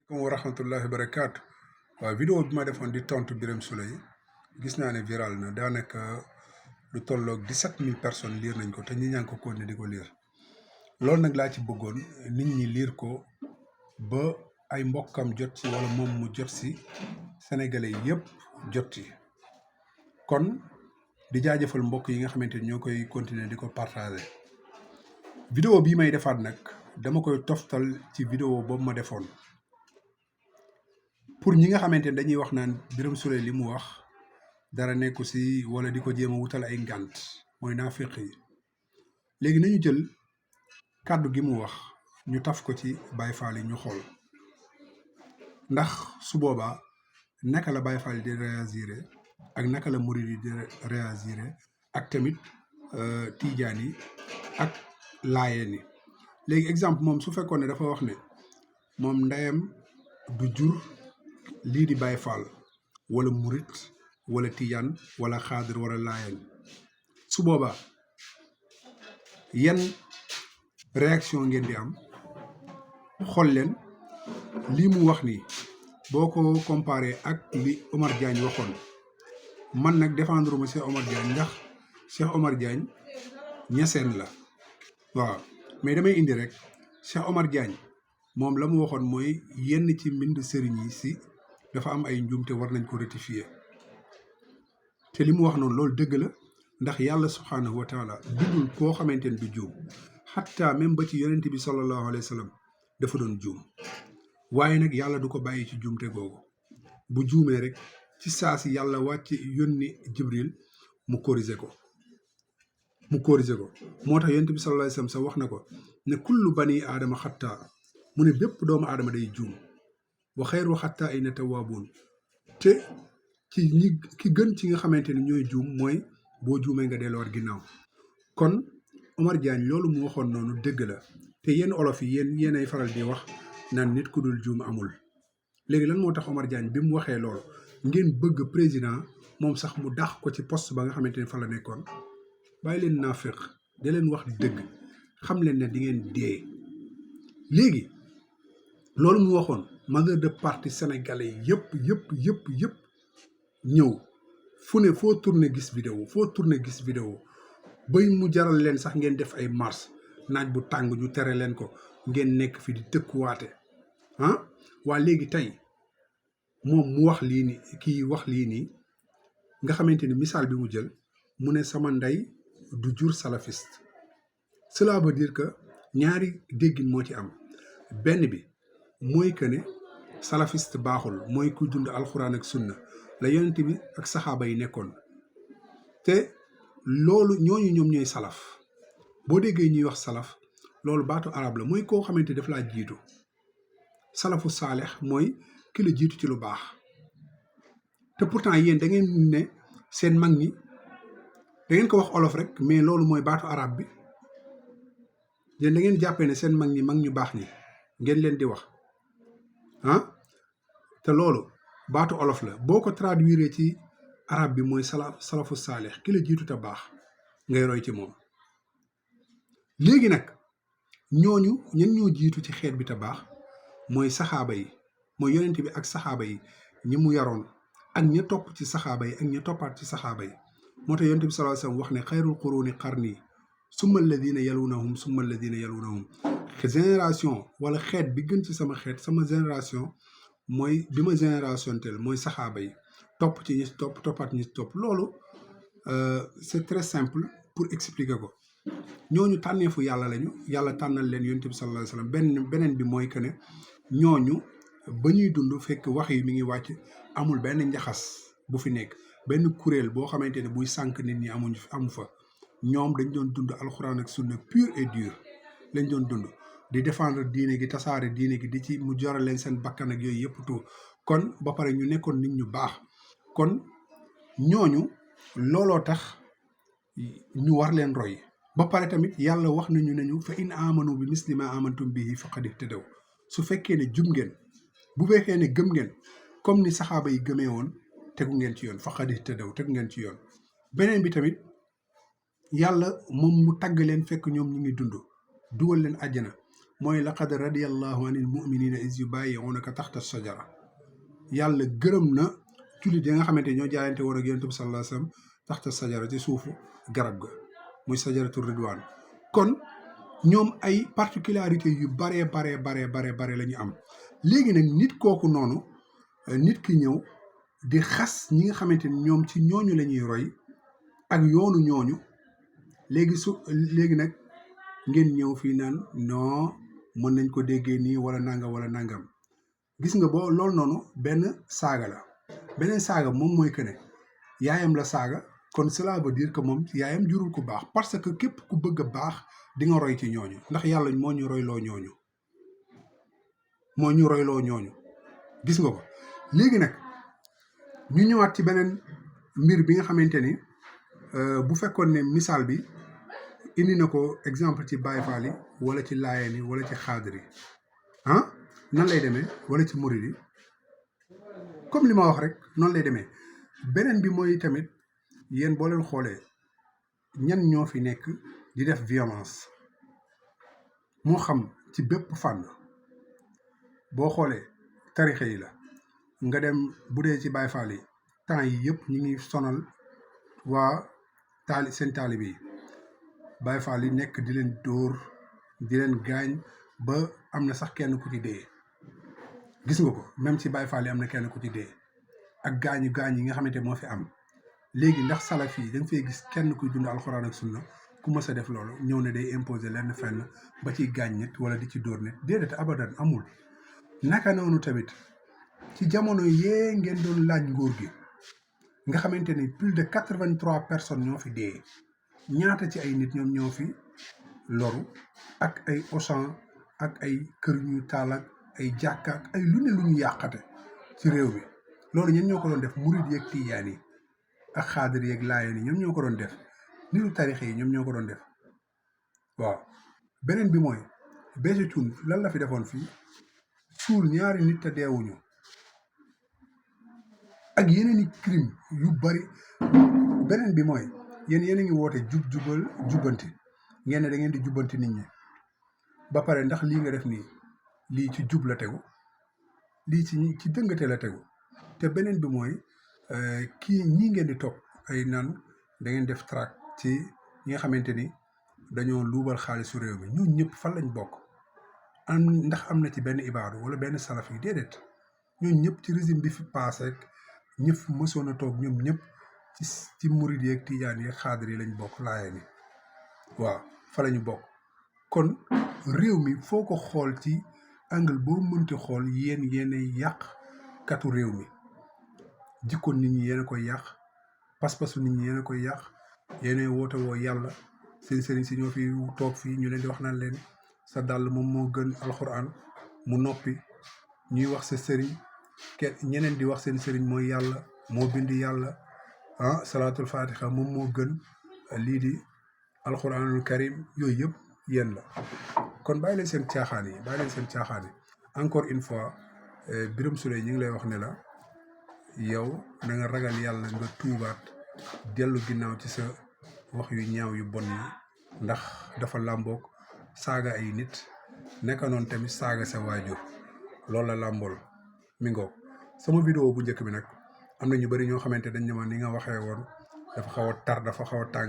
wa rahmatullahi wa barakaatu. waaw vidéo bi ma defoon di tontu Birame Souleye gis naa ne viral na daanaka lu tolloog 17 000 personnes liir nañ ko te ñi ñaa ngi ko continuer di ko liir loolu nag laa ci bëggoon nit ñi liir ko ba ay mbokkam jot ci wala moom mu jot si sénégalais yëpp jot ci kon di jaajëfal mbokk yi nga xamante ni ñoo koy continuer di ko partager. vidéo bii may defaat nag dama koy toftal ci vidéo boobu ma defoon pour ñi nga xamante ne dañuy wax naan Birame Souleye li mu wax dara nekku si wala di ko jéem a wutal ay ngànt mooy naafeq yi. léegi nañu jël kàddu gi mu wax ñu taf ko ci Baye Fall yi ñu xool ndax su boobaa naka la Baye Fall yi di réagir ak naka la murid yi di réagir ak tamit tijaan yi ak laayeen yi. léegi exemple moom su fekkoon ne dafa wax ne moom ndeyam du jur lii di Baye Fall wala murit wala tijaan wala xaadir wala laayeen su boobaa yan réaction ngeen di am. xool leen lii mu wax nii boo ko comparé ak li Omar Diagne waxoon man nag défendre ma Cheikh Omar Diagne ndax Cheikh Omar Diagne ñeseen la waaw mais damay indi rek Cheikh Omar Diagne moom la mu waxoon mooy yenn ci mbind sëriñ yi si dafa am ay njuumte war nañ ko rectifier te li mu wax noonu loolu dëgg la ndax yàlla subhaanahu wa taala bindul koo xamante ne du juum xatta même ba ci yonent bi sallallahu alayhi wa sallam dafa doon juum waaye nag yàlla du ko bàyyi ci juumte googu bu juumee rek ci saa si yàlla wàcc yónni Jibril mu corriger ko moo tax yonent bi sallallahu alayhi wa sallam sax wax na ko ne kullu bani aadama xatta mu ne bépp doomu aadama day juum wa xayru xatta ay na tawaabuun te ci ñi ki gën ci nga xamante ni ñooy juum mooy boo juumee nga delluwaat ginnaaw. kon Omar Diagne loolu mu waxoon noonu dëgg la te yéen olof yi yéenay faral di wax naan nit ku dul juum amul. léegi lan moo tax Omar Diagne bi mu waxee loolu ngeen bëgg président moom sax mu dàq ko ci poste ba nga xamante ni fa la nekkoon. bàyyi leen naafeq da leen wax dëgg xam leen ne di ngeen dee. léegi loolu mu waxoon majeure de parti sénégalais yëpp ñëw fu ne foo tourné gis vidéo bay mu jaral leen sax ngeen def ay marche naaj bu tàng ñu tere leen ko ngeen nekk fi di tëkkuwaate waa léegi tey moom mu wax lii ni kii wax lii nii nga xamante ni misaal bi mu jël mu ne sama ndey du jur salafiste. cela veut dire que ñaari déggin moo ci am. benn bi mooy que ne salafiste baaxul mooy ku dund alxuraan ak sunna la yonent bi ak saxaaba yi nekkoon te loolu ñooñu ñoom ñooy salaf. boo déggee ñuy wax salaf loolu baatu arab la mooy koo xamante daf laa jiitu. salafu saalex mooy ki la jiitu ci lu baax te pourtant yéen da ngeen ne seen mag ñi da ngeen ko wax olof rek mais loolu mooy baatu arab bi. yéen da ngeen jàppee ne seen mag ñu baax ñi ngeen leen di wax te loolu baatu olof la boo ko traduire ci arab bi mooy salafu saalex ki la jiitu te baax ngay roy ci moom. léegi nag ñooñu ñen ñoo jiitu ci xeet bi te baax mooy saxaaba yi mooy yonent bi ak saxaaba yi ñi mu yaroon ak ña topp ci saxaaba yi ak ña toppaat ci saxaaba yi. moo tax yonent bi sallallahu alayhi wasallam wax ne xayrul quruni qarni summa alladina yalunahum summa alladina yalunahum. génération wala xeet bi gën ci sama xeet sama génération mooy bi ma génération tel mooy saxaaba yi topp ci ñi topp toppaat ñi topp. loolu c'est très simple pour expliquer ko. ñooñu tànneefu yàlla lañu yàlla tànnal leen yonent bi sallallahu alayhi wasallam. beneen bi mooy que ne ñooñu ba ñuy dund fekk wax yi mi ngi wàcc amul benn njaxas bu fi nekk benn kuréel boo xamante ne buy sànq nit ñi amu fa. ñoom dañ doon dund alxuraan ak sunna pur et dur lañ doon dund di défendre diine gi tasaare diine gi di ci mu joral leen seen bakkan ak yooyu yëpp tout. kon ba pare ñu nekkoon nit ñu baax kon ñooñu looloo tax ñu war leen roy. ba pare tamit yàlla wax nañu fa in amanu bi misli ma amantum bihi faqad ihtadaw. su fekkee ne jub ngeen bu fekkee ne gëm ngeen comme ni saxaaba yi gëmee woon tegu ngeen ci yoon faqad ihtadaw tegu ngeen ci yoon. beneen bi tamit yàlla moom mu tagg leen fekk ñoom ñu ngi dund dugal leen àjjana mooy laqad radiyallahu anil muminina is yubayi'unaka taxta sajara. yàlla gërëm na jullit yi nga xamante ñoo jaayante woon ak yonent bi sallallahu alayhi wasallam taxta sajara ci suufu garab ga muy sajaratu ridwaan. kon ñoom ay particularité yu bare la ñu am. léegi nag nit kooku noonu nit ki ñëw di xas ñi nga xamante ni ñoom ci ñooñu la ñuy roy ak yoonu ñooñu. léegi nag ngeen ñëw fii naan non mën nañ ko déggee nii wala nangam gis nga boo loolu noonu benn saaga la. beneen saaga moom mooy que ne yaayam la saaga, kon cela veut dire que moom yaayam jurul ku baax, parce que képp ku bëgg a baax di nga roy ci ñooñu, ndax yàlla moo ñu royloo ñooñu gis nga ko. léegi nag ñu ñëwaat ci beneen mbir bi nga xamante ni bu fekkoon ne misaal bi indi na ko exemple ci Baay Faal yi wala ci Laayeen yi wala ci Xaadir yi nan lay demee, wala ci Murid yi, comme li ma wax rek noonu lay demee. beneen bi mooy tamit yéen boo leen xoolee ñan ñoo fi nekk di def violence, moo xam ci bépp fànn. boo xoolee tarixa yi la nga dem, bu dee ci Baay Faal yi temps yi yëpp ñu ngi sonal waa seen taalibe yi. Baay Faal yi nekk di leen dóor, di leen gaañ, ba am na sax kenn ku ci dee. gis nga ko, même ci Baay Faal yi am na kenn ku ci dee, ak gaañ yi nga xamante moo fi am. léegi ndax salaf yi da nga fay gis kenn kuy dund alxuraan ak sunna ku mës a def loolu ñëw ne day imposer lenn fenn ba ciy gaañ nit wala di ci dóor nit? déedéet, abadan amul. naka noonu tamit ci jamono yee ngeen doon laaj nguur gi, nga xamante ni plus de 83 personnes ñoo fi dee, ñaata ci ay nit ñoom ñoo fi loru, ak ay Auchan ak ay kër ñu taal ak ay jàkka ak ay lu ne lu ñu yàqate ci réew mi. loolu ñen ñoo ko doon def? murid yeeg tijaan yi ak xaadir yeeg laayeen yi ñoom ñoo ko doon def. nitu tarix yi ñoom ñoo ko doon def. waaw, beneen bi mooy Béthio Thioune lan la fi defoon fii? suul ñaari nit te deewuñu, ak yeneen i crime yu bari. beneen bi mooy yéen a ngi woote jubal jubbanti, ngeen ne da ngeen di jubbanti nit ñi ba pare. ndax lii nga def nii, lii ci jub la tegu, lii ci dëngate la tegu. te beneen bi mooy ñii ngeen di topp ay naan da ngeen def traque ci ñi nga xamante ni dañoo luubal xaalisu réew mi. ñun ñëpp fan lañ bokk? ndax am na ci benn ibaadu wala benn salaf yi? déedéet. ñun ñëpp ci régime bi fi passé rek ñëpp mësoon a toog, ñoom ñëpp ci murid yeeg tijaan yeeg xaadir yi lañ bokk, laayeen yi. waaw, fa la ñu bokk. kon réew mi foo ko xool ci angle boo mënti xool, yéenay yàq katu réew mi. jikko nit ñi yéen a koy yàq, pas-pasu nit ñi yéen a koy yàq. yéenay woote woo yàlla, seen sëriñ si ñoo fi toog fii ñu leen di wax naan leen sa dàll moom moo gën alxuraan, mu noppi. ñuy wax sa sëriñ, ñeneen di wax seen sëriñ mooy yàlla, moo bind yàlla. salaatul fatiha moom moo gën lii di alxuraanul karim. yooyu yëpp yéen la. kon bàyyi leen seen caaxaan yi, encore une fois. Birame Souleye ñu ngi lay wax ne la, yow na nga ragal yàlla, nga tuubaat, dellu ginnaaw ci sa wax yu ñaaw yu bon yi, ndax dafa làmboog saaga ay nit, naka noonu tamit saaga sa waajur. loolu la làmbool mi ngoog. sama vidéo bu njëkk bi nag am na ñu bari ñoo xamante dañ ne ma ni nga waxee woon dafa xaw a tar, dafa xaw a tàng.